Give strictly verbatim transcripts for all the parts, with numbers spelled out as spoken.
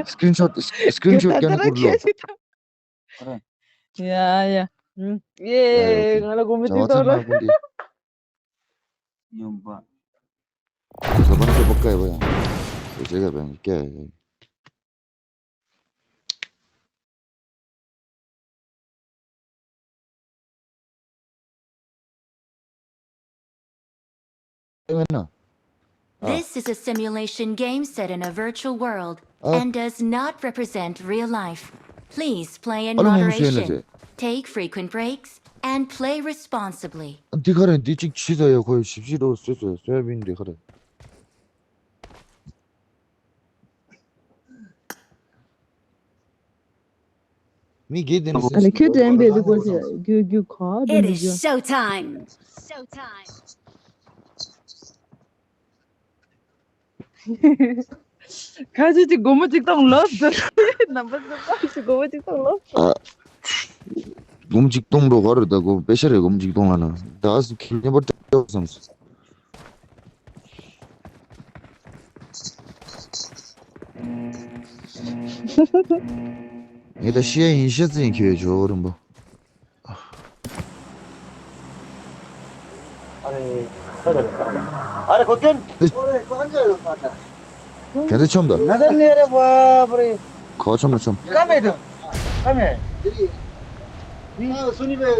སི་ཀྲིན་ཤོཊ་སི་ཀྲིན་ཤོཊ་སྐྱོན་ན་ཀུར་ལོ། ཡ་ཡ། ཡ་ཡ། ང་ལ་དགོང་མོ་གཅིག་ཐོག་ར། ཡོང་པ། ཟ་པ་ན་ཁྱོད་པོ་སྐད་པོ་ཡང་། ཟེར་བྱེད་ཀ་བས་སྐད། This is a simulation game set in a virtual world and does not represent real life. Please play in moderation, take frequent breaks, and play responsibly. འདི་ག་རེད། འདི་གཅིག་ཕྱི་ཚ་ཡོད། ཁོས་ཞིབ་ཞིབ་རོགས་སོས་སོས་སོས་བིན་འདི་ག་རེད། མི་གེ་དེ་ནས་ཨ་ལེ་ཁྱོད་དྲན་པའི་རི་གོ་ཞེས་རྒྱུ་རྒྱུ་ག་It is showtime. Showtime. ཁ་ཅིག་ཅིག་སྒོར་མོ་གཅིག་སྟོང་ལོབས་ཟེར། ནམ་པ་ཟེར་པ་ཞིག་སྒོར་མོ་གཅིག་སྟོང་ལོབས། ཨ། སྒོར་མོ་གཅིག་སྟོང་འགྲོ་ག་རེད། ད་སྒོར་པེ་ཤ་རེད། སྒོར་མོ་གཅིག་སྟོང་ལ་ན་ད་སུ་ཁྱེད་པ་སྤྲད་བསམ་སོང་། ངས་ད་ཤེས་ཡིན་ཤེས་ཚིག་ཁྱོད་ཇོ་རིན་པོ། ཨ་རེ། ཨ་རེ་གོ་ཀན། ག་ཚོད་ཆོམ་ད། ང་ཚོ་ནས་རེ་བ་བ་རེ། གོ་ཆོམ་ཆོམ། ཀ་མེད་དོ། ཀ་མེད། ཨ་སུ་ནི་བའི་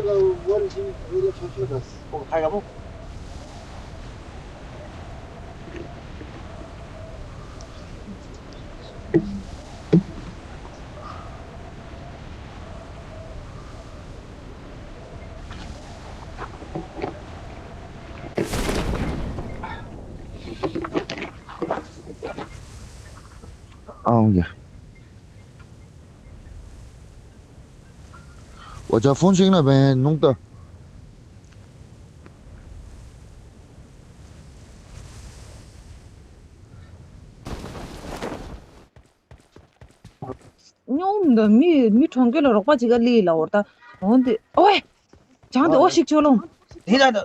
ཝར་ཞིང་ཝེ་ལ་ཆོ་ཆོ་ད། ཨོ་ཧ་ག་མོ། ཨང་ཡ། 我家风景那边弄的。 སྙོམས་འདི་མི་མི་གྲོང་ཁྱེར་ལ་རོགས་པ་ཅིག་ག་ལི་ལ་འོར་ད་འོན་ཏེ་ཨོའེ། བྱང་དེ་ཨོ་ཞིག་ཆོ་ལོང་། དེ་ལ་ད།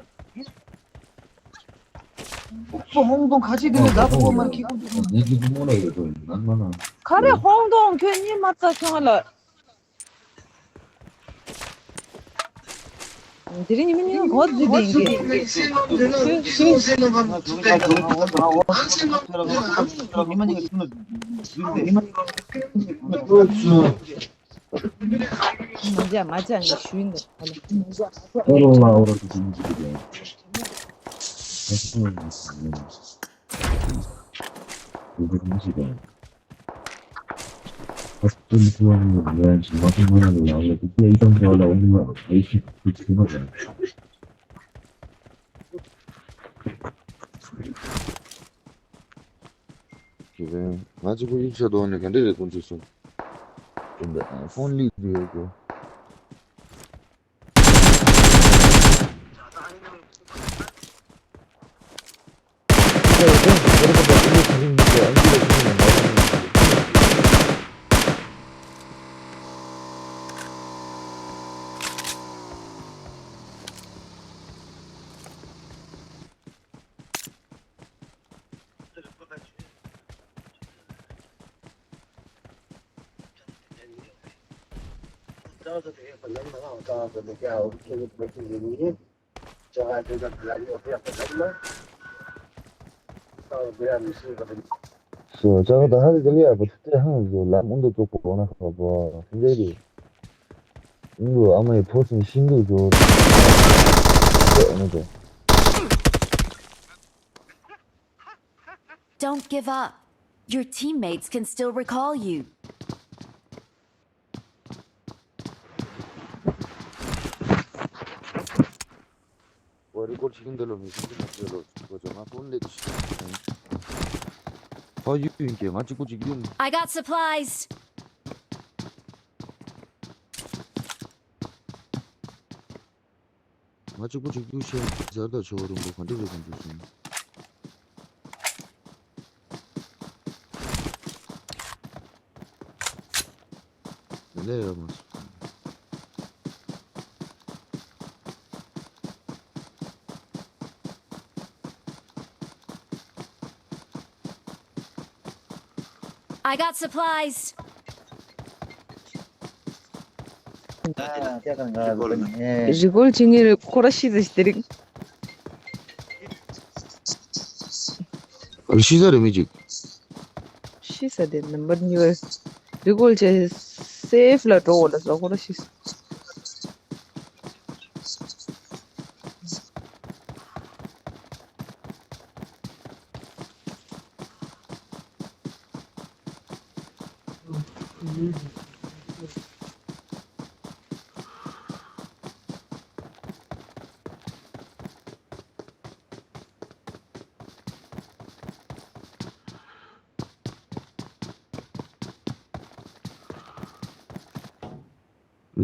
ཁོ་ཧོང་ཏོང་ཁ་ཆེ་དེ་ལ་ད་ཁོ་མར་ཁི་ཁོ་དེ་ཁོ་དེ་ཁོ་མོ་ལ་ཡོད་དོ་ཡིན་ན་ན་ན། ག་རེ་ཧོང་ཏོང་ཁྱོད་གཉིས་མ་རྩ་ཁྱོད་ང་ལ། དེ་རིང་ཉི་མ་གཉིས་གོ་བརྗིད་ལྡན་གྱི། མ་བྱ་མ་བྱ་ངས་ཞུས་འདི་ཧ་ལས། ཁྱེད་རང་ང་གཅིག་པུ་ཡིག་ཆ་ཐོག་ནས་ག་འདྲ་རེད་ཁོང་ཚོས་གསུངས། ཨ་ཕོན་ལིག་རེད་གོ། སོ་ཅག་ད་ཧ་ལས་ལ་ཡ་པོ་ཏི་ཧང་ཟོ་ལ་མུན་དུ་ཙོག་པོ་ན་ཁ་པོ་སེང་གེ་རེད། ཨིན་གོ་ཨ་མ་ཡི་ཕོ་སེང་ཤིན་དུ་ཟོ། ཨ་ནི་དོ། Don't give up. Your teammates can still recall you. ཝ་རི་ཀོར་ཆིག་འདི་ལོ་མི་ཤིག་འདི་ལོ་ཀོ་ཅོ་ང་ཕོན་ལེ་ཆི། ཧ་ཡུ་ཡུན་ཀེ་ང་གཅིག་པུ་གཅིག་ཡུན། I got supplies. ང་གཅིག་པུ་གཅིག་རྒྱུགས་ཤེས་ཟེར་ད་ཆོ་རུང་གོ་ག་འདྲ་རེད་གང་འདུག་སོང་། མི་ལས་ཡོད་མ་སོང་། I got supplies. རི་སྐོར་བྱེད་མཁན་རེད། ཁོ་ར་ཤི་ཟེར་ཞིག་དེ་རིང་། ཨ་ཤི་ས་རེད་མི་གཅིག་ཤི་ས་དེ་ནམ་བར་གཉིས་པར་རི་སྐོར་བྱས་སེབ་ལ་འགྲོ་འོ་ལ་སོ་ཁོ་ར་ཤི་ས།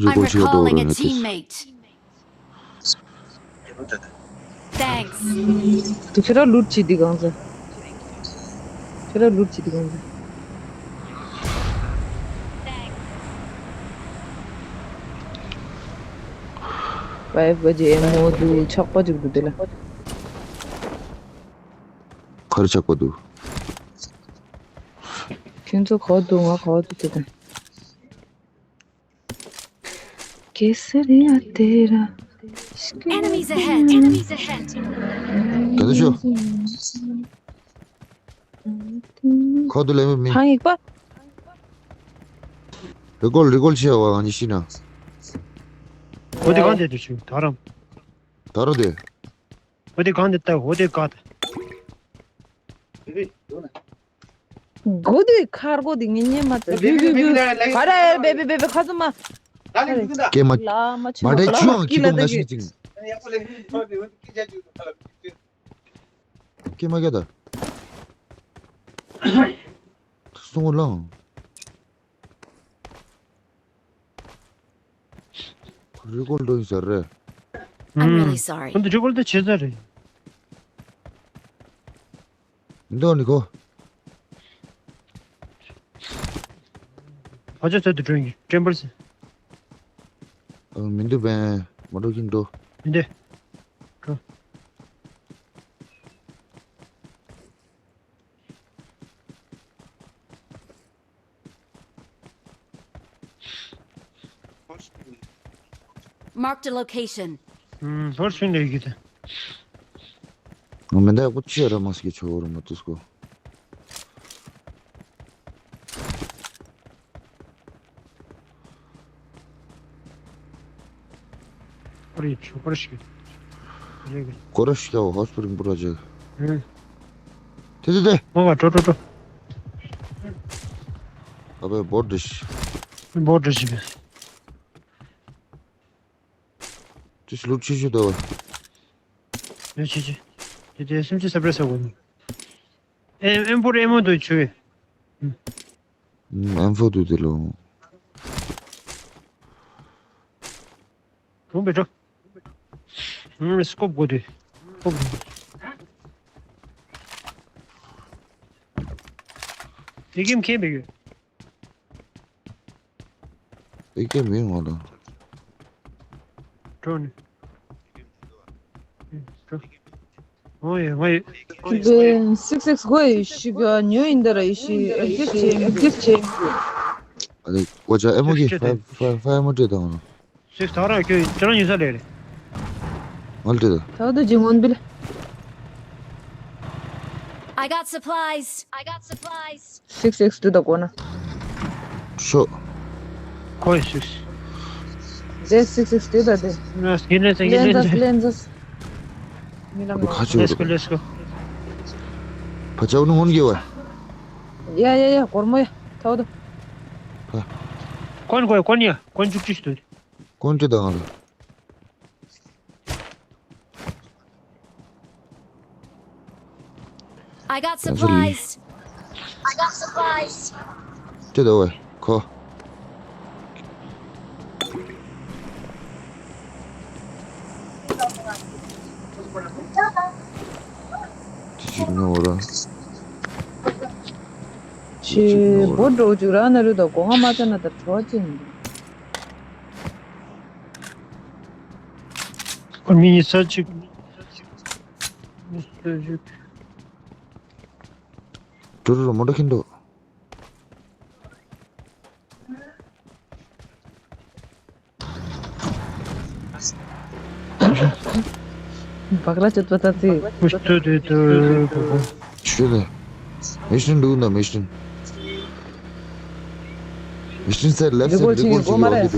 I'm recalling a teammate. Thanks. དེ་ཁྱེད་རང་ལུད་བྱེད་དེ་གང་ཟེ། ཁྱེད་རང་ལུད་བྱེད་དེ་གང་ཟེ། ཕའིབ་ག་ཅི་ཨེམ་ཨོ་འདུག་ཆག་པ་ཅིག་འདུག་དེ་ལ། ག་རེ་ཆག་པ་འདུག་ཁྱོད་ཚོ་ག་པར་འདུག་ང་ག་པར་འདུག་དེ་དང་། གེ་སར་ཡ་དེ་ར། Enemies ahead! Enemies ahead! ད་དུ་ཤོ། ཁོ་དུ་ལེ་མི་མི། ཧང་ཡིག་པ། རི་ཀོལ་རི་ཀོལ་ཆེ་བ་ཨ་ནི་ཤི་ན། ཁོ་དེ་གང་དེ་དུ་ཤོ་ད་རམ། ད་རོ་དེ། ཁོ་དེ་གང་དེ་ལྟ་ཁོ་དེ་ག་ད། གོ་དུས་ཁར་གོ་དེ་ངེས་ངེས་མ་ཚད་བུ་བུ་བུ་ག་ར་ཡར་བེ་བེ་བེ་བེ་ཁ་ཚུ་མ། ཀེ་མ་ལ་མ་ཆུ་མ་རེ་ཆུའང་ཁྱི་དུང་ན་ཤིང་ཅིང་། ཀེ་མ་ཀེ་ད། སོང་ལང་། རི་ཀོལ་འགྲོ་ཡིན་ཟེར་རེད། I'm really sorry. ཁོང་དུ་རི་ཀོལ་དུ་བྱེད་ས་རེད། འདོ་ནི་ཁོ། ཕ་ཆ་ཚོད་དུ་འགྲོ་ཡིན་ཀྲེན་པར་ཟེར། ཨ་མི་འདུག་བན་མ་འགྲོ་གིན་འགྲོ། མི་འདུག་འགྲོ། Marked a location. ཧོར་སུན་ལས་ཀྱི་དང་། ང་མི་འདའ་ཀུ་ཆི་ར་མ་སྐྱེ་ཆོ་ར་མ་ཏུས་ཀོ། ཨ་རི་ཆུ་པར་ཞིག་ལེགས། ཀོ་ར་ཤི་ཡའོ་ཧོ་སྤུ་རིང་པོ་ར་ཇེ། ཧུམ། དེ་དེ་དེ། མོ་བ་ཀྲོ་ཀྲོ་ཀྲོ། ཨ་བེ་བོར་དི་ཤི། བོར་དི་ཤི་བེ། ཅི་ལུག་ཆི་ཤི་དོ། ལུག་ཆི་ཆི། དེ་དེ་སུམ་ཅུ་སབ་རེ་སོ་གོ། ཨེམ་ཨེམ་ཕོར་ཨེམ་ཨོ་དུ་ཆུ་བེ། ཨེམ་ཕོར་དུ་དེ་ལོ། གྲོང་པའི་འགྲོ། ཨུམ། སྐོབ་དགོས་དུས། སྐོབ་དགོས། དེ་གིམ་ཁེ་བེ་ཡོད། དེ་གིམ་མི་ང་ལ། འགྲོ་ནི། ཨུམ། འགྲོ། ཨོ་ཡེ་ང་ཡེ། དེ་སིག་སིག་གོ་ཡེ་ཤི་ག་ཉོ་ཡིན་ད་ར་ཡེ་ཤི་ཨེག་ཇེག་བྱེད་ཡིན་གི། ཨ་ལེ་ཀོ་ཅ་ཨེ་མོ་གི་ཕ་ཕ་ཕ་ཨེ་མོ་ཏྲེ་དང་། སིག་ཐག་རང་ཁྱོད་ཅི་རང་ཉོ་ས་ལས་རེད། ང་ལ་ཏྲེ་དང་། ད་ད་ཇི་ངོན་བིལ། I got supplies. I got supplies. སིག་སིག་ཏུ་ད་གོ་ན། ཤོ། ཁོའི་སིག། ཟེ་སིག་སིག་ཏུ་ད་དེ། ཡིན་ནས་ཡིན་ལེན་ཛ་ནས་ལེན་ཛ། མི་ལ་མ། ཁ་ཆེ་ལེས་ཀོ་བོ་ལེས་ཀོ། ཕ་ཆའོ་ནུ་ཧོན་གི་བ། ཡ་ཡ་ཡ་གོར་མོ་ཡ་ཐའོ་དུ། ཕ། ཀོན་ཀོན་ཀོན་ཡ་ཀོན་ཅུག་ཅུ་ཞིག་ཏུ། ཀོན་ཅུ་དང་ལ། I got supplies. I got supplies. ཅི་དོ་བས་ཁོ། ཅི་ཅིག་ནོ་ར། ཅི་བོ་འགྲོ་ཅིག་ར་ན་རུ་དོ་གོ་ང་མ་ཙ་ན་ད་གྲོ་ཅི་ནི། ཁོ་མི་ཡི་ས་ཅིག་ཏུ་རུ་རུ་མོ་འདྲ་ཁྱིན་འདུག་བག་ར་ཅོད་པ་ད་ཙི། ཀུཤ་ཏུ་ཏུ་ཏུ་ཏུ། ཤུ་ལེ། མི་ཤིན་འདུག་ན་མི་ཤིན། མི་ཤིན་སེ་ལེབ་སེ་རི་ཀོལ་ཆིང་གོ་མ་རེད།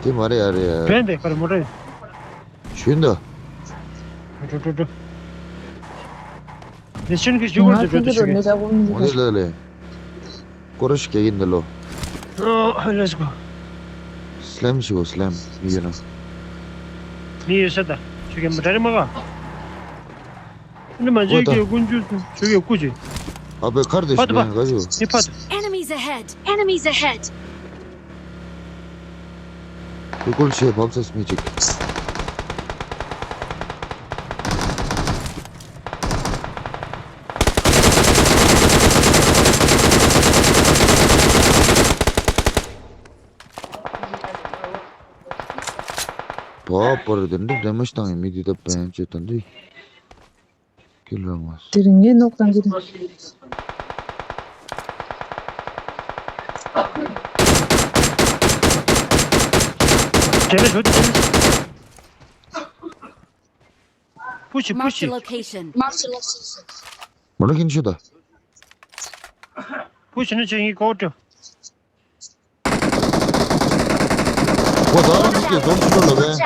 དེ་མ་རེད་ཡ་རེད་ཡ། བན་དེ་གར་མོ་རེད། ཤུན་ད། ཏུ་ཏུ་ཏུ། མི་ཤིན་གི་ཞུ་བར་དུ་ཏུ་ཏུ་ཤུ་གི། མོ་དེ་ལ་ལེ། ཀོ་ར་ཤི་ཀེ་ཡིན་ད་ལོ། ཨོ་let's go། སི་ལེམ་ཤི་གོ་སི་ལེམ་མི་ཡོད་ན། མི་ཡོད་ས་ད། ཆུ་གེ་མ་དྲ་རི་མ་ག་ནི་མ་ཇི་ཀེ་ཀུན་ཇུ་ཆུ་གེ་ཀུ་ཅི། ཨ་པེ་ཁར་དེ་ཕ་ཤི་དུ་ཕ། ཀ་ཇུ། ནི་ཕ་དུ། Enemies ahead! Enemies ahead! རི་ཀོལ་ཆེ་བབ་ཚེས་མི་གཅིག་བ་པར་དེ་འདྲ་འདྲ་མ་ཞིག་བཏང་ཡིན་མི་འདི་ད་བན་ཅོ་ད་འདི། ཀི་ལོ་མ། དེ་རིང་ངས་ནོག་བཏང་གི་རེད། དེ་ལ་ཞོ་དེ་དེ་ལ། ཕུ་ཤི་ཕུ་Marked a ཤི། Location. མ་ལ་ཁིན་ཤི་ད། ཕུ་ཤི་ནི་ཆེ་ཡིན་ཀོ་ཏྲ། ཁོ་ད་རང་གི་རྫོང་ཕྱི་ལོགས་ལ་བས།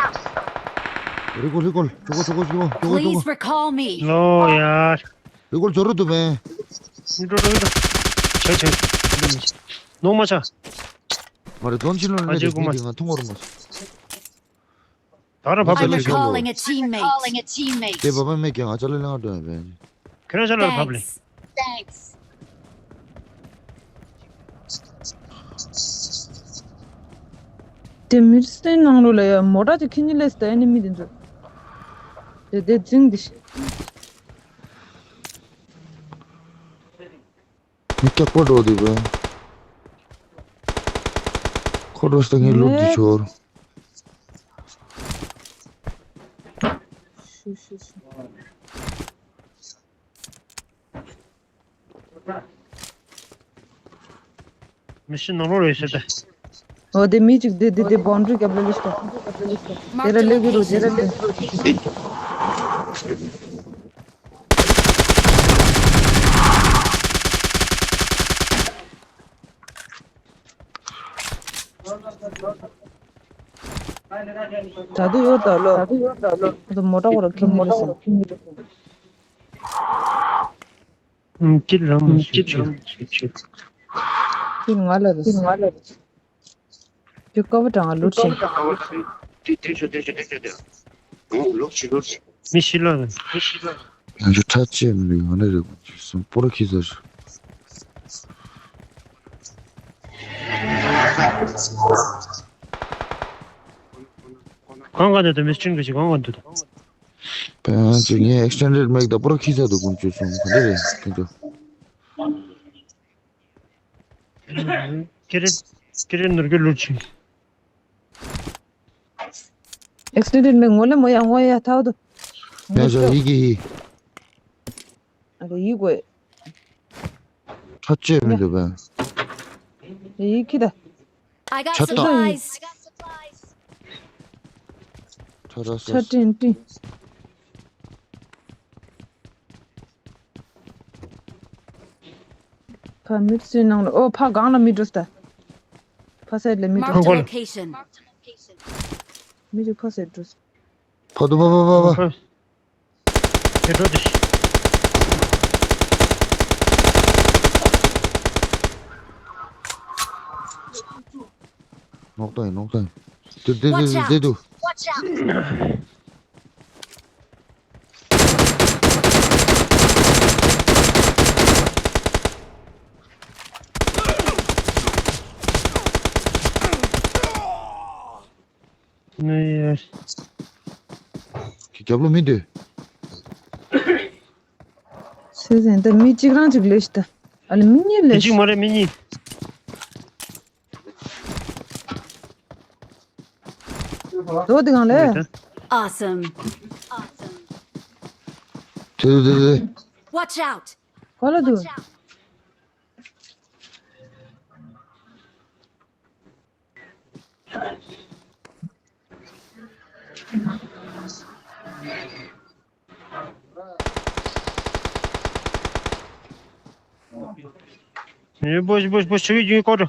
རི་ཀོ་རི་ཀོ་ཆོ་གོ་ཆོ་གོ་ཆོ་གོ་ཆོ་གོ། Please recall me. ལོ་ཡར། རི་ཀོ་ཇོ་རུ་དུ་བས། འགྲོ་འགྲོ་འགྲོ། ཆ་ཆ། ནོ་མ་ཆ། མ་རེད་རྫོང་ཕྱི་ལོགས་ལ་ཨ་ཅེ་རེད་ཀུ་མ། ངས་དེ་ང་ཐུང་བར་མ། ད་ར་བབ་ལ་ལེགས་ཤོག་ལོ། Calling a teammate. Calling a teammate. དེ་བ་བ་མེད་ཀྱང་ང་ཅ་ལ་ལེང་ཨ་འགྲོ་ཡ་བས། ཁྱོད་རང་ཅ་ལ་བབ་ལེ། Thanks. Thanks. དེ་མི་སེ་ནང་ལོ་ལ་ཡ་མོ་ཊ་ཅིག་ཁྱི་ཉི་ལས་ད་ཨེ་ནི་མི་དེ་ཚོ། དེ་དེ་འཛིང་དེ་ཤི། མི་སྐྱག་པ་འགྲོ་དེ་བས། ཁོ་འགྲོ་སྟེ་ངའི་ལུག་འདི་ཆོར། ཤུ་ཤུ་ཤུ། མི་ཤི་ནོར་བ་རེད་ཤི་ད། འོ་དེ་མི་གཅིག་དེ་དེ་དེ་བོན་ཌི་རི་རྒྱབ་ལ་ལིས་ཏོ། དེ་ར་ལེགས་རུ་དེ་ར་ལེགས་རུ། ད་དུ་ཡོད་ད་ལོ། ད་དུ་མོ་ཊ་ཁོ་ར་ཁྱིམ་མི་རེད་སོང་། ཀིར་རང་མ་སུ་ཆུ། ཀིར་ང་ལ་རེད། ཀིར་ང་ལ་རེད། ཀིར་ཀ་བ་དྲང་ང་ལུར་ཆེན། དེ་དེ་ཆོ་དེ་ཆོ་དེ་ཆོ་དེ། ལོག་ཆི་ལོག་ཆི། མི་ཤི་ལ་རེད། མི་ཤི་ལ་རེད། ང་ཚོ་ཁྲ་ཆེ་མི་འདུག་ང་ལ་རེད་ཀུན་ཆུ་སོང་སྤོ་ར་ཁྱི་ཟེར། གང་ག་ནས་དུ་མི་སྤྲིན་གི་ཞིག་གང་ག་འདུག་ད། པན་ཅིག་ངས་ཨེག་སི་ཊེན་ཌེཌ་མེག་ད་པོ་ར་ཁྱི་ཟ་འདུག་ཀུན་ཆུ་སོང་ག་འདྲ་རེད་ཀུན་ཆུ། ཀེ་རེ་ཀེ་རེ་ནོར་གི་ལུར་ཆིང་། ཨེག་སི་ཌེན་ཊལ་མེད་ངོ་ལེ་མོ་ཡ་ངོ་ཡ་ཐའོ་དུ། ཡ་ཞོ་ཡི་གེ་ཡི། ཨ་ཡི་གོ། ཁྲ་ཆེ་མི་འདུག་པས། ཡི་ཁི་ད། I got ཆ་ཏོ། Supplies. ཁྲ་ར་ཆ་སོ། ཏིན་ཏིན། ཕ་མི་ཚོའི་ནང་ལ་ཨོ་ཕ་སྒང་ལ་མི་འགྲོ་ས། ཕ་སའིཌ་ལ་མི་འགྲོ་Marked a ས། Location. མི་རིགས་ཕ་སའིཌ་འགྲོ་ས། ཕ་དུ་ཕ་ཕ་ཕ་ཕ། ཁྱེད་འགྲོ་དུ་ཤི། ནོག་ཏང་ཡིན་ནོག་ཏང་ཡིན། དུ་དེ་དུ་དེ་དུ། Watch out! ནི། ཁྱེད་རྒྱབ་ལོ་མི་འདུག་སེ་ཟན་ད་མི་གཅིག་རང་གཅིག་ལས་ཤི་ད། ཨ་ལ་མི་གཉིས་ལས་ཤི། གཅིག་མ་རེད་མི་གཉིས། དོ་དེ་གང་ལས། Awesome. དེ་དེ་དེ། Watch out! ག་ལ་འདུག་ཡིན་པོ་ཞིག་པོ་ཞིག་པོ་ཞིག་ཡིན་ཀོ་ཏོ།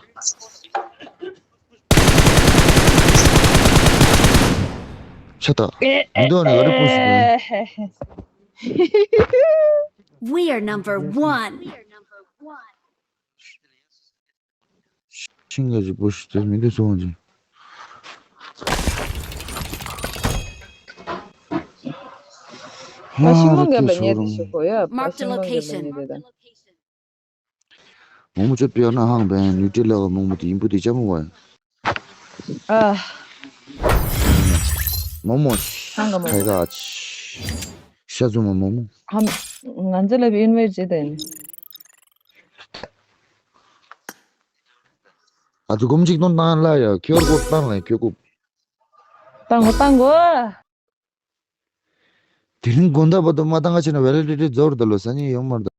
ཆ་ད། མི་འདུག་ནས་ག་རེ་པོ་ཞིག་པོ། We are number one. ཤིང་ག་ཅིག་པོ་ཞིག་དེ་མི་འདུག་སོང་ཅིག་ཨ་ཤིང་མོ་གན་པ་ཉེ་དེ་ཞིག་གོ་ཡ། ཨ་ཤིང་མོ་གན་པ་ཉེ་དེ་དང་། མོག་མོག་ཅོ་པིའོ་ན་ཧང་བན་ནུས་ཏྲི་ལ་ག་མོག་མོག་དེ་ཡིན་པོ་དེ་ཅ་མོ་བ། ཨ། མོག་མོག་ཧང་ག་མོག་ཁའི་ག་ཤ་ཚུ་མ་མོག་མོག་ཧམ། ང་ཚོ་ལ་བི་ཨིན་ཝེ་ཇི་དེ་ནི། ཨ་ཚུ་གོམ་གཅིག་སྟོང་བཏང་ལ་ཡ་ཁྱོར་ཀོ་བཏང་ལ་ཁྱོ་ཀོ། བཏང་གོ་བཏང་གོ། དེ་རིང་དགོང་དག་བར་དུ་མ་བཏང་ག་ཕྱིན་ན་ཝེ་ལི་ཌི་ཊི་རྫོགས་འགྲོ་ལོ་སང་ཉིན་ཡོང་མ་རེད།